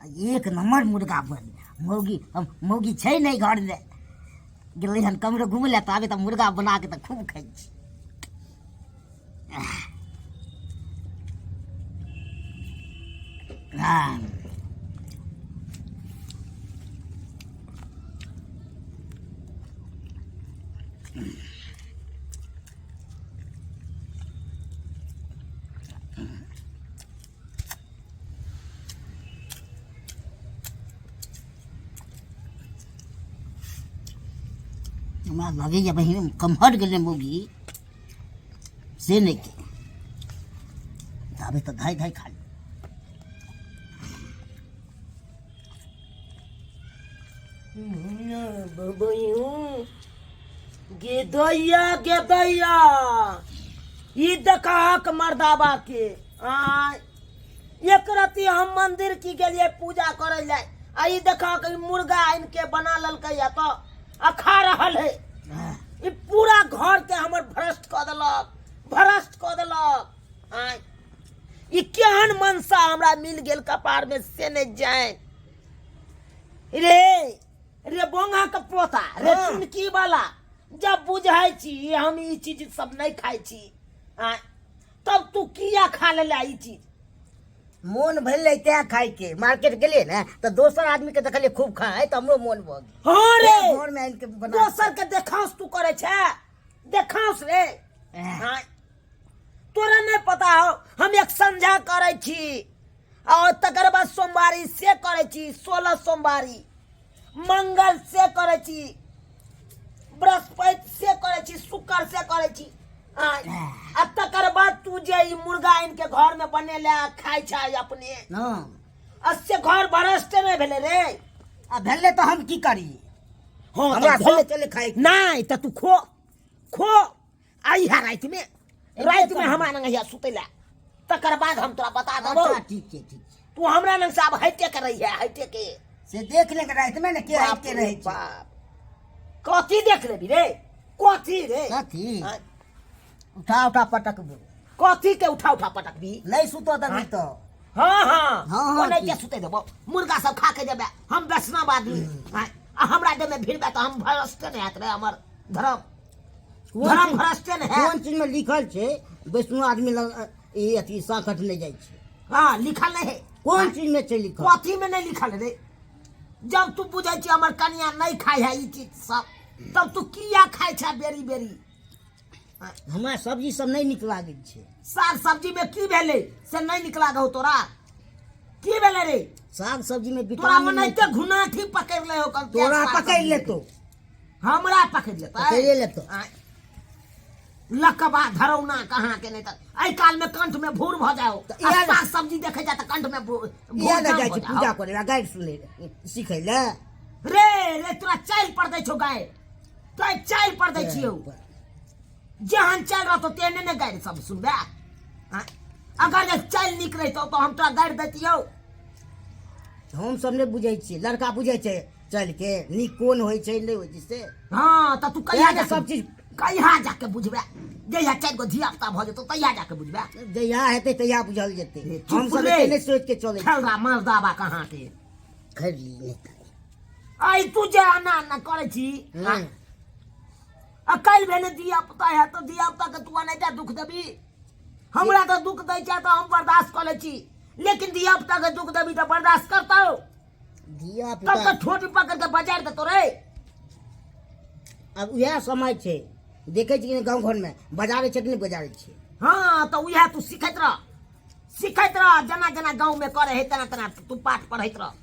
एक नंबर मुर्गा बन मौगी हम मौगी छै नहि घरमे गेलै हन कमरो घुमै लए तऽ आबे तऽ मुर्गा बना के तऽ खूब खाइ छी। हाँ, हमरा लगैए बहिन कम्हर गेलै मौगी से नहि के ताबे तऽ धाइ धाइ खा ली। गे दैया गे दैया, ई देखहक मर्दाबा के। आय एक रति हम मंदिर की गेलिए पूजा करे ले, आ ई देखहक ई मुर्गा आनि के बना लेलकै या तो आ खा रहल है। ई पूरा घर के हमर भ्रष्ट कऽ देलक, भ्रष्ट कऽ देलक। आय ई केहन मनसा हमरा मिल गेल कपार में से नहीं जाए रे। रे बोंगा के पोता रे। हाँ। चुनकी वाला, जब बुझाई छी हम ई चीज सब नहीं खाई छी, आय तब तू किया खा लेला ई चीज? मोन भेलै तैं खाइके। मार्केट गेलियै ने तऽ दोसर आदमी के देखलियै खूब खाइ, तऽ हमरो मोन भऽ गेल। हाँ रे, घर में आनि के बना। दोसर के देखांस तू करे छै, देखांस रे। हाँ, तोरा नहीं पता हो, हम एक संझा करे छी और तकर बाद सोमवारी से करे छी, 16 सोमवारी, मंगल से करे छी, बृहस्पति से करे छी, शुक्र से करे छी। आ तकर बाद तू जे ई मुर्गा आनि के घर में बनेले आ खाइ छै अपने। हाँ। आ से घर भ्रष्ट नहि भेलै रे? आ भेलै तऽ हम की करी? हाँ, हमरा तऽ भेलै चले खाइ। नहि तऽ तू खो खो, अइहा रातिमे, रातिमे हमरा लग अइहा सुतै लए, तकर बाद हम तोरा बता देबौ। अच्छा, ठीक छै, ठीक छै। तू हमरा लग से आब हइटे के रहिहे, हइटे के। से देख ले रातिमे ने के हटि के रहै छै। बाप, कथी देख लेबी रे? कथी रे? कथी? हाँ। उठा उठा पटकबो। कथी के उठा उठा पटकबी? नहीं सुतो देबी तो। हाँ हाँ। हाँ, हाँ, ओ नहीं की? के सुते देबो, मुर्गा सब खा के जेबे। हम वैष्णव आदमी। हाँ, आ हमरा देह में भिड़बे तऽ हम भ्रष्ट नहीं हैत रे, हमर धर्म धर्म भ्रष्टे नहीं है। कोन चीज में लिखल छै वैष्णव आदमी लग ई अथी साकट नहि जाइ छै? हाँ, लिखल नहीं है। कोन चीज में छै लिखल? कथी में नहीं लिखल रे? जब तू बुझै छी हमर कनिया नहीं खाइ है ई चीज सब, तब तू किया खाइ छै बेरी बेरी? हमरा सब्जी सब नहि नीक लागै छै। साग सब्जी में की भेलै से नहीं नीक लागौ तोरा? की भेलै रे? साग सब्जी में तोरा विटामिन मने नहि। के घुनाठी पकड़ ले हो कल। तोरा पकड़ लेतो। हमरा पकड़ लेतै? पकड़िए लेतो। आँय। लकबा धरौना कहाँ के, नहीं तऽ एहि काल में कंठ में भूर भऽ जाओ। तऽ इएह आ साग सब्जी देखे जा तऽ कंठ में इएह भूर ने जाम जाइ भऽ छै जाओ। पूजा करे ला, गारि सुनै लए, सीखै लए। रे रे, तोरा चालि पर दै छौ गाय, तोरा चालि पर दै छियौ। जेहन चालि रहतौ तेहने ने गारि सब सुनबे। आँय? अगर जे चालि नीक रहितौ तऽ हम तोरा गारि दैतियौ? हम सब नहि बुझै छियै, लड़का बुझै छै चलि के नीक कोन होइ छै, नहि होइ छै से। हाँ, तऽ तू कहिया इएह ने जाके सब चीज। कहिया जाके बुझबे? जहिया चारि गो धिया पुता भऽ जेतौ तहिया जाके बुझबे। जहिया हेतै तहिया बुझल जेतै। ए, चुप हम सब रे। एते नहि सोचि के चलै। खेलरा मर्दाबा कहाँ के खैर ली नहि तऽ। आइ तू जे एना एना करै छी। हँ। आ काल्हि भेने धिया पुता है तऽ धिया पुता के तू एनाहिते दुख देबी? हमरा तऽ दुख दै छै तऽ हम बर्दाश्त कऽ लै छी, लेकिन धिया पुता के दुख देबी तऽ बर्दाश्त करतौ? धिया तब पुता तऽ ठोटी पकड़ के बजार देतो रे। आब उएह समय छै, देखै छी कि गाँव घरमे बजारै छै कि नहि बजारै छै। हाँ, तऽ उएह तू सिखैत रह, सिखैत रह। जेना जेना गाँव में करे है तेना तेना तू पाठ पढ़ैत रह।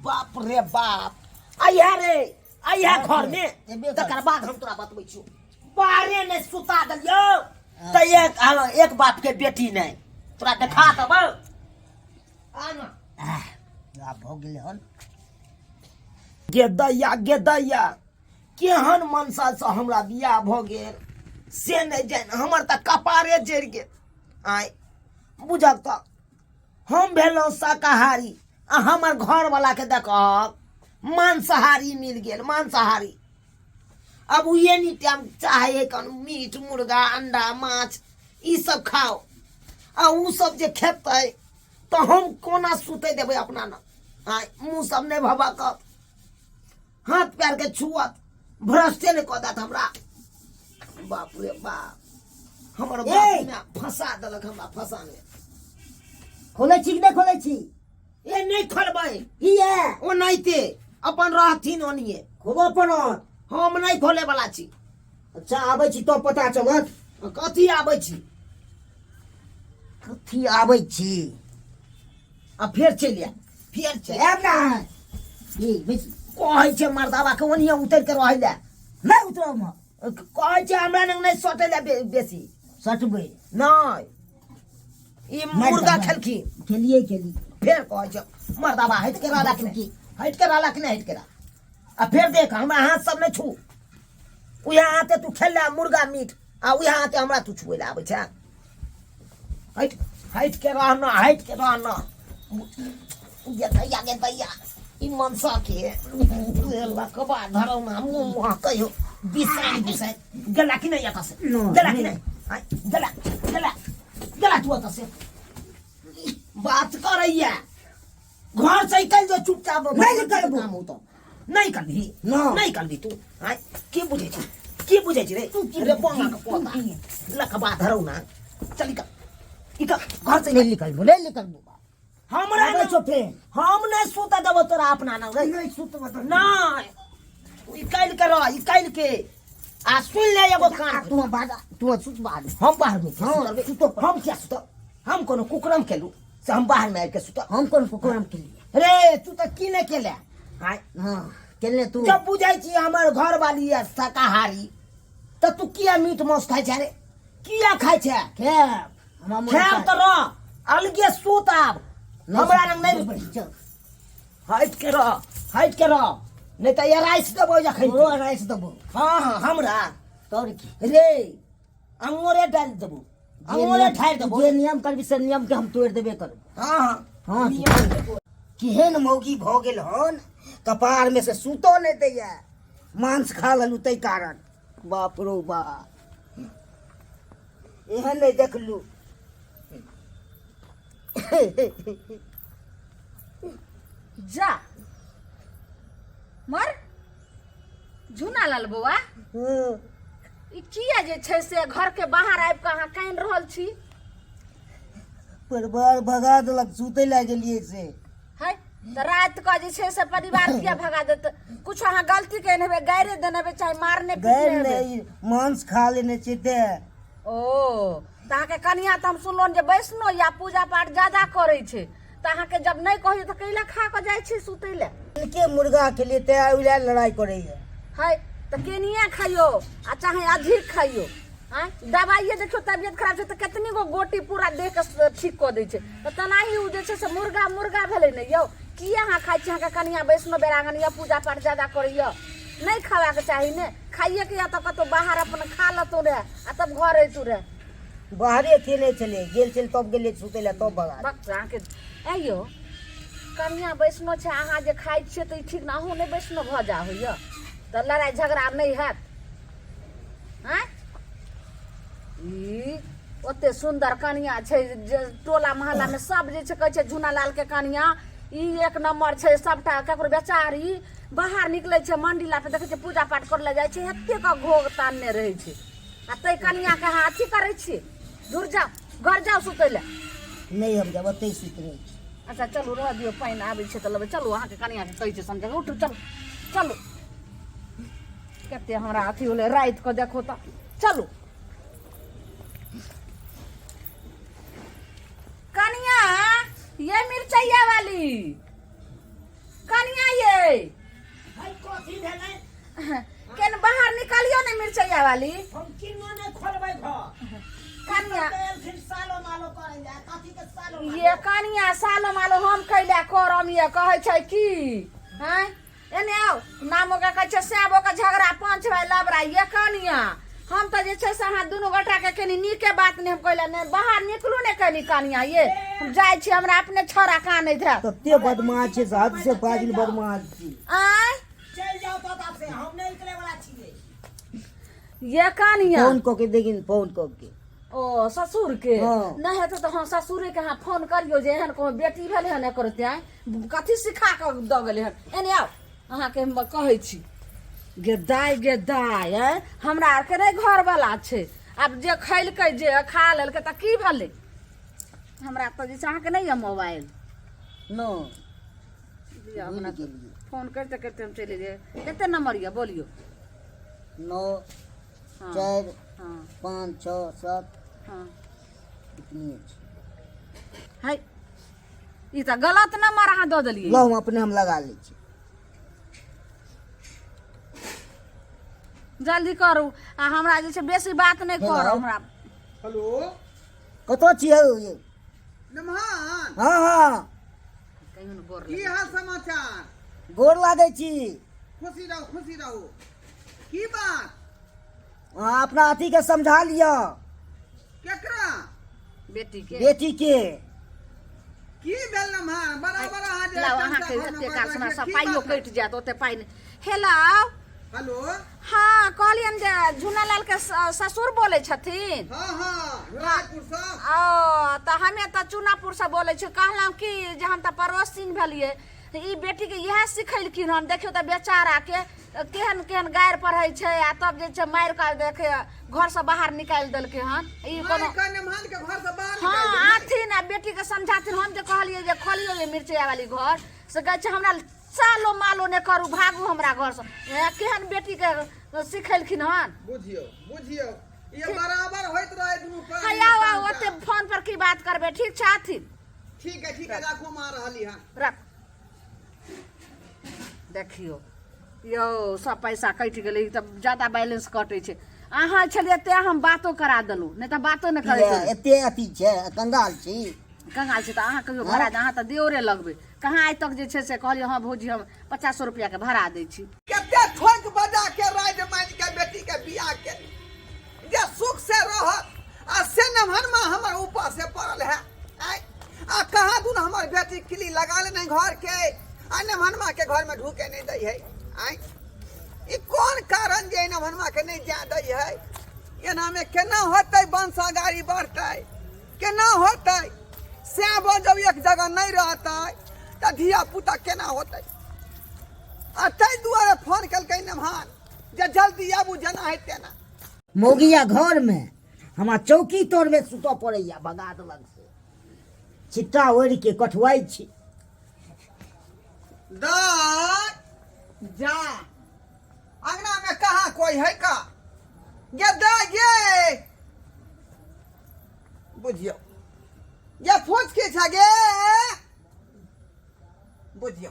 बाप रे बाप, अइहा रे, अइहा घर में। एबे कर। तकर बाद हम तोरा बतबै छियौ। बाहरे नहि सुता देलियौ तऽ एक, हाँ, एक बाप के बेटी नहि तोरा देखा देबौ। आ ना। आह, आब भऽ गेलै हन। गे दैया, गे दैया, केहन मनसा से हमरा बियाह भऽ गेल से नहि जानि, हमर तऽ कपारे जरि गेल। आँय बुझक तऽ हम भेलहुँ शाकाहारी आ हमर घरवला के देखब मांसाहारी मिल गेल, मांसाहारी। अब उ एनी टाइम चाहे है कन मीट मुर्गा अंडा माछ ई सब खाओ, आ उ सब जे खेतै तऽ हम कोना सुतै देबै अपना न आँय मुँह सब नहि भभकत हाथ पैर के छुअत भ्रष्टे नहि कऽ देत हमरा बाप रे बाप हमर बाप ने फंसा देलक हमरा फंसाने। खोलै छी कि नहि खोलै छी? ए नहि खोलबै। किया? ओनाहिते अपन रहथिन ओनिये। खोलऽ पड़त। हम नहि खोले वाला छी। अच्छा आबै छी तब पता चलत। कथी आबै छी? कथी आबै छी? आ फेर चलि आयब, फेर चलि आयब ना। ई बेसी कहै छै मर्दाबा के ओनिये उतरि के रहै लए। नहि उतरब हम। कहै छै हमरा लग नहि सटै लए बेसी। सटबै। नहि ई मारि मुर्गा देबै। खेलखिन। खेलियै खेली। फेर कहै छै मर्दाबा हटि के रहलक नहि, हटि के रहलक नहि, हटि के रह। आ फेर देख हमरा हाथ सब नहि छू, उएह हाथे तू खेल ले मुर्गा मीट आ उएह हाथे हमरा तू छुए ले आबै छै। हटि हटि के रह न, हटि के रह न। गे दैया गे दैया ई मनसा के लकबा धरौ ना मुँह मुँह कहियो बिसाइन बिसाइन गेला कि नहि एतऽ से? गेला कि नहि? आँय, गेला गेला गेला तू एतऽ से बात करैया घर से निकल जो चुपचाप। नहीं निकलबो। काम होतो नहीं करबी। ना। नहीं करबी तू। आँय की बुझै छी, की बुझै छी रे? तू की रे बुझै पोंगा छी? के तू पोता की? लकबा धरौ ना। चल निकल निकल घर से। नहि निकलबो, नहि निकलबो। हमरा आबै नहि छौ फेर। हम नहीं सुतऽ देबो तोरा अपना नाम रे। नहि सुतबो तऽ नहीं निकालि के रह, निकालि के आ सुन ले एगो कान। आ तू बाहर, तू सुत बाहर। हम बाहर में हाँ, सुतबै? सुतो पर। हम क्या सुतब? हम कोनो कुकरम केलू से हम बाहर में आबि के सुतब? हम कोन कुकरम केलियै? रे तू तऽ की नहि केले? आँय? हाँ केले तू। जब बुझै छी हमर घरवाली यऽ शाकाहारी तऽ तू किया मीट मांस खाइ छै रे? किया खाइ छै? खायब हमरा मोन खायब तऽ रह अलगे सुत आब हमरा लग नहि। सुतबै, चल। हटि के रह, हटि के रह, नहि तऽ एराइस देबौ जखन। तोरो अराइस देबौ। हाँ हाँ हमरा तोर की रे अंगोरे डालि देबौ, अंगोरे ठारि देबौ। जे नियम करबी से नियम के हम तोड़ि देबे करब। हाँ हाँ। हाँ, नियम के तोड़। केहन मौगी भऽ गेल हन, कपार में से सुतो नहि दैया, मांस खा लेलू ताहि कारण। बाप रो बाप, एहन नहि देखलू। जा मर झुना लाल बौआ, ई किया जे छै से घर के बाहर आबि कऽ अहाँ कानि रहल छी? परिवार भगा देलक, सुतै लए गेलियै से। है तऽ राति कऽ जे छै से परिवार किया भगा देत? कुछ अहाँ गलती केने हेबै, गाइरे देने हेबै, चाहे मारने गैर पीटने हेबै। नहि, मांस खा लेने छियै तें। ओ तऽ अहाँके कनिया तऽ हम सुनलहुँ जे वैष्णो या पूजा पाठ ज्यादा करै छै, तऽ अहाँके जब नहि कहैए तऽ कैला खा कऽ जाइ छी सुतै लए? के मुर्गा खेलियै तें ओहि लए लड़ाइ करैए। है तऽ केनिया खइयौ आ चाहे अधिक खइयौ। आँय दबाइए देखियौ, तबियत खराब छै तऽ कतनी गो गोटी पूरा देहके ठीक कऽ दै छै, तऽ तेनाही ओ जे छै से मुर्गा मुर्गा भेलै ने यौ। किया अहाँ खाइ छी? अहाँके कनिया वैष्णो बैरागन यऽ, पूजा पाठ ज्यादा करैए, नहि खयबाक चाही ने। खाइएके यऽ तऽ कतहु बाहर अपन खा लेतहुँ रहए आ तब घर अयतहुँ रहए। बाहरे खेने छलियै, गेल छलियै तब गेलियै सुतै लए तब भगा। बक अहाँके ऐ यौ कनिया वैष्णो छै, अहाँ जे खाइ छियै तऽ ई ठीक ने? अहूँ नहि वैष्णो भऽ जा होइए तऽ लड़ाइ झगड़ा नहि हैत? आँय ई ओते सुन्दर कनिया छै जे टोला मोहल्लामे सब जे छै कहै छै झुना लालके कनिया ई एक नम्बर छै। सबटा ककरो बेचारी बाहर निकलै छै मंडी ला तऽ देखै छै पूजा पाठ करै लए जाइ छै, एतेक घोघ तानने रहै छै, आ ताहि कनियाके अहाँ अथी करै छियै। दूर जाउ, घर जाउ सुतै लए। नहि हम जायब, ओतहि सुति रहै छी। अच्छा चलू, रहऽ दियौ, पानि आबै छै तऽ लेबै। चलू, अहाँके कनियाके कहै छै समझ। उठू, चलू चलू। कते हमरा अथी होलै राति कऽ, देखो तऽ। चलू कनिया, ये मिरचैया वाली कनिया, ये है कथी भेलै? केन बाहर निकालियो ने मिरचैया वाली। हम किनो नहि खोलबै घर। कनिया एलखिन सालो मालो करै लए, कथी के सालो मालो? ये कनिया सालो मालो हम कैला करम? ये कहै छै की हैं एने आउ, नाम ओकरा कहै छै सैब ओकर झगड़ा पाँच भाइ लबड़ा। ये कनिया हम तऽ जे छै से अहाँ दुनू गोटाके कनि नीके बात नहि हम कहले नहि बाहर निकलू ने कनि। कनिया ये हम जाइ छी, हमरा अपने छौड़ा कानैत हैत। तते बदमाश छै से हद से फाजिल बदमाश छी। आँय चलि जाउ तऽ से हम नहि निकले वाला छियै। ये कनिया फोन कऽ के देखिन, फोन कऽ के। ओ ससुर के हाँ। नहि हेतै तऽ हँ ससुरे के अहाँ फोन करियौ जे एहन कोनो बेटी भेलै हन एकर तेँ कथी सिखा कऽ दऽ गेलै हन एने आउ अहाँके हम कहै छी गे दाय गे दाय आँय हमरा आरके नहि घरवला छै आब जे खैलकै जे खा लेलकै तऽ की भेलै हमरा तऽ जे छै अहाँके नहि यऽ मोबाइल नो दिअ भूलि अपना गेलियै फोन करिते करिते हम चलि एलियै कते नम्बर यऽ बोलियौ 9 हँ 4 हँ 5 6 7 हँ इतनी छै है ई तऽ गलत नम्बर अहाँ दऽ देलियै लहु अपने हम लगा लै छी जल्दी करू आ हमरा जे छै बेसी बात नहि हेलो। करब हमरा हेलो कतऽ छियै यौ? नमहान हँ हँ कहियो ने गोर की हाल समाचार गोर लागै छी खुशी रहू खुशी रहू की बात अहाँ अपना अथीके समझा लिअ केकरा बेटी के बेटी के की भेल नमहान बराबर अहाँ जे लाउ चमचा अहाँके घरमे एते काल बैसल हमरा छियै, सब की पाइयो बात है? कटि जायत ओते पाइ नहि हेलो हेलो हँ कहलियनि जे झूनालाल के ससुर बोलै छथिन हाँ हाँ रायपुर सँ ओ तऽ हमे तऽ चूनापुरसँ बोलै छी कहलहुँ कि जे हम तऽ पड़ोसिन भेलियै ई बेटीके इएह सिखेलखिन हन देखियौ तऽ बेचाराके केहन केहन गारि पढ़ै छै आ तब जे छै मारि कऽ देखे घरसँ बाहर निकालि देलकै हन ई कोनो मारि कऽ नमहान के घर से बाहर हँ निकालि देलकै। आथिन आ बेटीके समझाथिन हम जे कहलियै जे खोलियौ ये मिरचैया वाली घर से कहै छै हमरा सालो मालो नहि करू भागू हमरा घरसँ ए, केहन बेटीके सिखेलखिन हन बुझियौ बुझियौ ये बराबर होइत रहे दुनू हँ प्राणी आउ आउ मे ओते फोन पर की बात करबै ठीक छै आथिन ठीक है राखू हम आ रहली हन रख देखियौ यौ सब पैसा कटि गेलै ई तऽ ज्यादा बैलेंस कटै छै अहाँ छलियै तेँ हम बातो करा देलहुँ नहि तऽ बातो नहि करै किया छलियै एते अथी छै कंगाल छी कंगाल छी तऽ अहाँ कहियो भाड़ा अहाँ तऽ देओरे लगबै कहाँ आइ तक जे छै से कहलियै हँ भौजी हम 50 रुपैआके भाड़ा दै छी कते ठोक बजा के राज मानि के बेटी के बियाह के जे सुख से रहत आ से नमहनमा हमर ऊपर से पड़ल है आय आ कहाँ दून हमर बेटी किली लगा ले नहीं घर के आ नमहनमा के घर में ढूके नहीं दै है आय ई कोन कारण जे नमहनमा के नहीं जा दै है एना में केना होतै वंश अगाड़ी बढ़तै केना होतै सैबो जब एक जगह नहीं रहतै तऽ धिया पुता केना होतै आ ताहि दुआरे फोन केलकै नमहान जे जल्दी आबू जेना है तेना मौगिया घरमे हमरा चौकी तरमे सुतऽ पड़ैया भगा देलक से छिट्टा ओढ़ि के कठुआइ छी दाय जा अंगना में कहाँ कोई है का गे दाय गे बुझियौ गे फूस की छ गे बुझियौ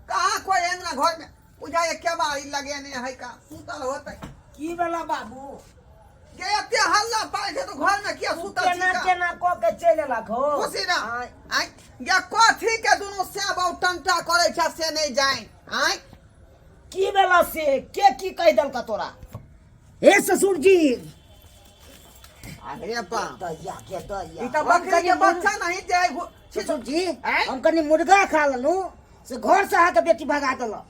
कहाँ कोई अंगना घर में बुझाइए केबाड़ी लगेने है का सुतल होतै की भेला बाबू गे एते हल्ला पाइ छै तऽ घर में किया सुतल छी केना का? केना कऽ के चलि एलक हो खुशी ना आँय गे कथी के दुनू सेब और टंटा करै छै से नहीं जाए आँय की भेला से के की कहि देलक तोरा हे ससुर जी अरे बाप दहिया के दहिया ई तऽ बकरी के बच्चा नहीं जे ससुर जी आँय? हम कनि मुर्गा खा लेलहुँ से घर से अहाँके बेटी भगा देलक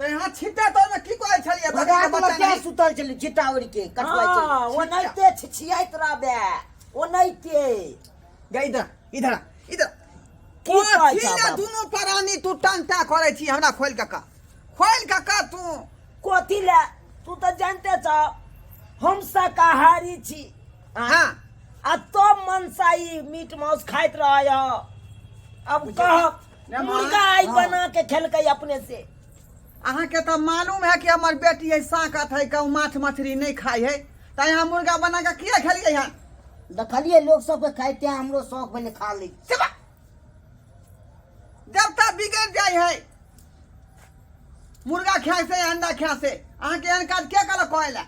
तऽ यहाँ छिट्टा तर में की कहै छलियै भगा बकरी के देलक बच्चा क्या नहीं सुतल छलै छिट्टा ओढ़ि के कटुआइ छलै हँ ओनाहिते छिछियाइत रहबे ओनाहिते गे इधर इधर आ, इधर की कहै कथी छह ले बाबू? दुनू प्राणी तू टंटा करै छी हमरा खोलि कऽ कह खोलि कऽ कह तू कथी ले तू तऽ जानते छ हम शाकाहारी छी हाँ आ तो मनसा ई मीट मांस खाइत रहे अब कह मुर्गा आई बना के खेलकै अपने से अहाँके तऽ मालूम है कि हमर बेटी है साकत है कहूँ माछ मछली नहीं खाइ है तऽ यहाँ मुर्गा बना कऽ किया खेलियै हन देखलियै लोक सबके खाइते हमरो शौक भेलै खा लै छी। देवता बिगड़ जाइ है मुर्गा खाए से अंडा खाए से अहाँके एहन काज के कहलक कहै लए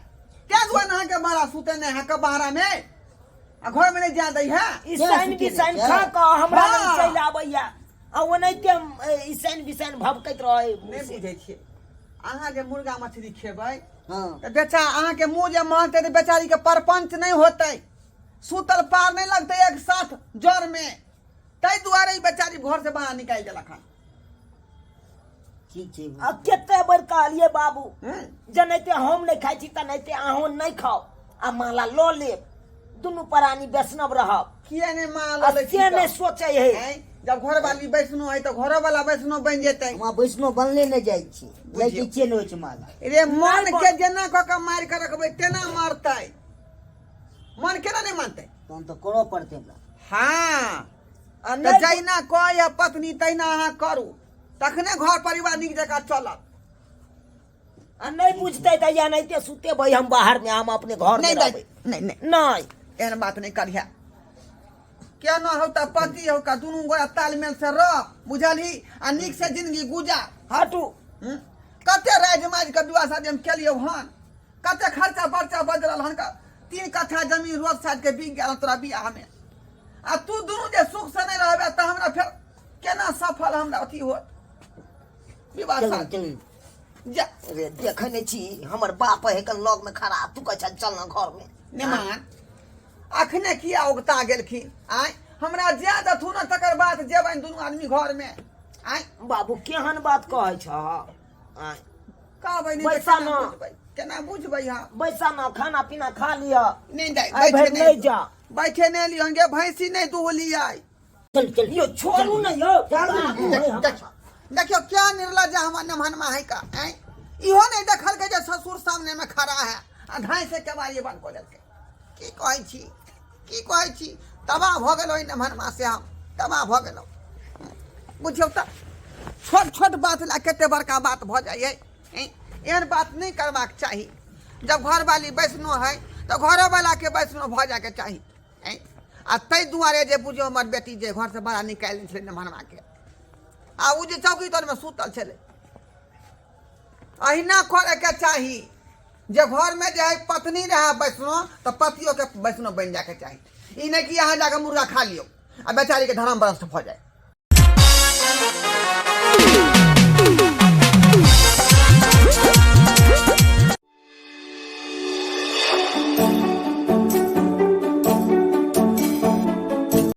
के दुआरे अहाँके बड़ा सुते नहि है बाहरा में आ घर में नहीं जा दै है ईसाइन बिसाइन खा कऽ हमरा लग हाँ। चलि आबैया आ ओनाहिते ईसाइन बिसाइन भभकैत रहै नहि बुझै छियै अहाँ जे मुर्गा मछली खेबै हँ तऽ बेचा अहाँके मुँह जे महकतै तऽ बेचारीके परपंच नहि होतै सुतल पार नहि लगतै एक साथ जर में ताहि दुआरे ई बेचारी घर से बाहर निकालि देलक हन ठीक छै आ कते बेर कहलियै बाबू हम्म। जेनाहिते हम नहि खाइ छी तेनाहिते अहूँ नहि खाउ आ माला लऽ लेब दुनू प्राणी वैष्णव रहब। किया नहि माल आ लै छी से नहि तऽ? सोचै है। आँय, जब घर वाली वैष्णो है तऽ घरो वाला वैष्णो बनि जेतै। हमरा वैष्णो बनले नहि जाइ छै, लै के छियै नहि होइ छै माला। रे मन के जेना कऽ के मारि के रखबै तेना मारतै, मन केना नहि मानतै? तहन तऽ करऽ पड़तै हमरा। हँ। आ तऽ नहि जहिना कहैए पत्नी तहिना अहाँ करू, तखने घर परिवार नीक जकाँ चलत। आ नहि बुझतै तऽ एनाहिते सुतेबै हम बाहर मे, हम अपने घर मे नहि रहबै। नहि नहि। नहि, एहन बात नहि करिहे। केना हौ तऽ पति हौ का, दुनू गोरा तालमेल से रह, बुझलही? आ नीक से जिंदगी गुजार। हटू। हम्म? कते राजि माजि के विवाह शादी हम केलियौ हन, कते खर्चा बर्चा बजरल हन, 3 कट्ठा जमीन रोड साइड के बिक गेल तोरा बियाह में, आ तू दुनू जे सुख से नहीं रहबे तऽ हमरा फेर केना सफल हमरा अथी होत विवाह चलू शादी? चलू। जा। रे देखै नहि छी, हमर बाप है कन लग में खड़ा, तू कहै छ चल ना घर में। नेमान, अखने किया उगता गेलखिन? आय, हमरा जाय देथु ने, तकर बाद जेबनि दुनू आदमी घर में। आय। बाबू, केहन बात कहै छ? आय। कहबै नहि तऽ बैसा केना ना। बुझबै? केना बुझबै हम? बैसा ना, खाना पीना खा लिअ। नहि दाइ, आइ बैठे भरि नहि। नहि जा। बैठे नहि लियौन गे, भैंसी नहि दुहलियै। चल चल। यौ छोड़ू ने यौ, बाबू है हमर। देखियौ देखियौ, क्या निर्लज हमर नमहनमा है का। आँय, इहो नहि देखलकै जे ससुर सामने में खड़ा है, आ धाँइ से केबाड़ी बंद कऽ देलकै। की कहै छी, की कहै छी, तबाह भऽ गेलहुँ एहि नमहनमा से, हम तबाह भऽ गेलहुँ। बुझियौ तऽ छोट छोट बात लए कते बड़का बात भऽ जाइ है। एहन बात नहि करबाक चाही। जब घरवाली वैष्णो है तऽ घरोवलाके वैष्णो भऽ जायके चाही। आ ताहि दुआरे जे बुझियौ हमर बेटी जे घरसँ बाहर निकालि दै छलै नमहनमाके, आ ओ जे चौकी तरमे सुतल छलै। अहिना करैके चाही जे घरमे जे है पत्नी रहै वैष्णो तऽ पतियोके वैष्णो बनि जायके चाही। ई नहि कि अहाँ जाकऽ मुर्गा खा लियौ आ बेचारीके धर्म भ्रष्ट भऽ जाय।